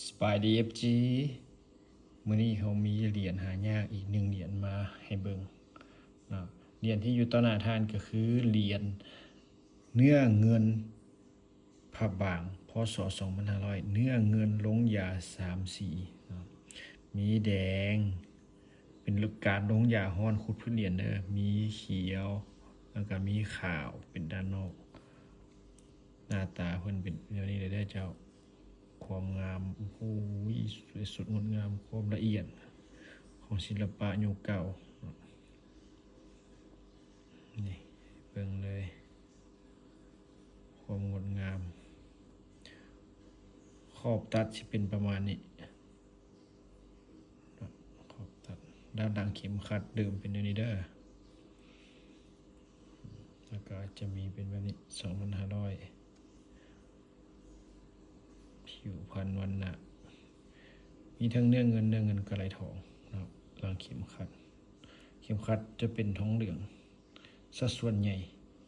ສະບາຍດີ ເອັຟຊີ ມື້ນີ້ເຮົາມີຫຼຽນຫາຍາກອີກໜຶ່ງຫຼຽນມາໃຫ້ເບິ່ງເນາະ. ຫຼຽນທີ່ຢູ່ຕໍ່ໜ້າທ່ານກໍຄືຫຼຽນເນື້ອເງິນພະບາງ ພ.ສ. ສອງພັນຫ້າຮ້ອຍ ເນື້ອເງິນລົງຢາສາມສີເນາະ, ມີແດງ ເປັນການລົງຢາຮ້ອນຂູດພື້ນຫຼຽນເດີ, ມີຂຽວ ແລ້ວກໍມີຂາວເປັນດ້ານນອກ. ໜ້າຕາເພິ່ນເປັນແນວນີ້ເລີຍເດີເຈົ້າ. ຄວາມງາມ ໂອ້ໂຫ ສວຍສົດງົດງາມ, ຄວາມລະອຽດຂອງສິລະປະຍຸກເກົ່າ. ນີ້ ເບິ່ງເລີຍ ຄວາມງົດງາມ. ຂອບຕັດຊິເປັນປະມານນີ້. ເນາະ ຂອບຕັດ. ດ້ານຫຼັງເຂັມຂັດເດີມເປັນແນວນີ້ເດີ, ແລ້ວກໍຈະມີເປັນແບບນີ້ ສອງພັນຫ້າຮ້ອຍ. ຜິວພັນວັນນະ ມີທັງເນື້ອເງິນ, ເນື້ອເງິນກະໄລທອງເນາະ. ຫຼັງເຂັມຂັດ, ເຂັມຂັດຈະເປັນທອງເຫຼືອງ ສັດສ່ວນໃຫຍ່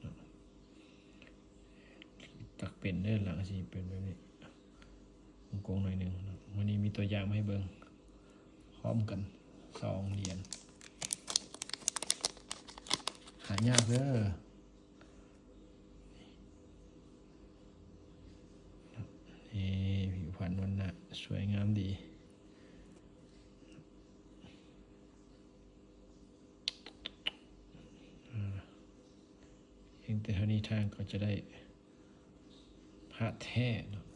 ເນາະ. ຕັກເປັນເດີ, ຫຼັງຊິເປັນແບບນີ້ ໂກງໆໜ້ອຍໜຶ່ງເນາະ. ມື້ນີ້ມີຕົວຢ່າງມາໃຫ້ເບິ່ງພ້ອມກັນສອງຫຼຽນ ຫາຍາກເດີ. ນີ້ ຜິວພັນວັນນະສວຍງາມດີ. ອາ ພຽງແຕ່ເທົ່ານີ້ທ່ານກໍຈະໄດ້ພະແທ້ເນາະ,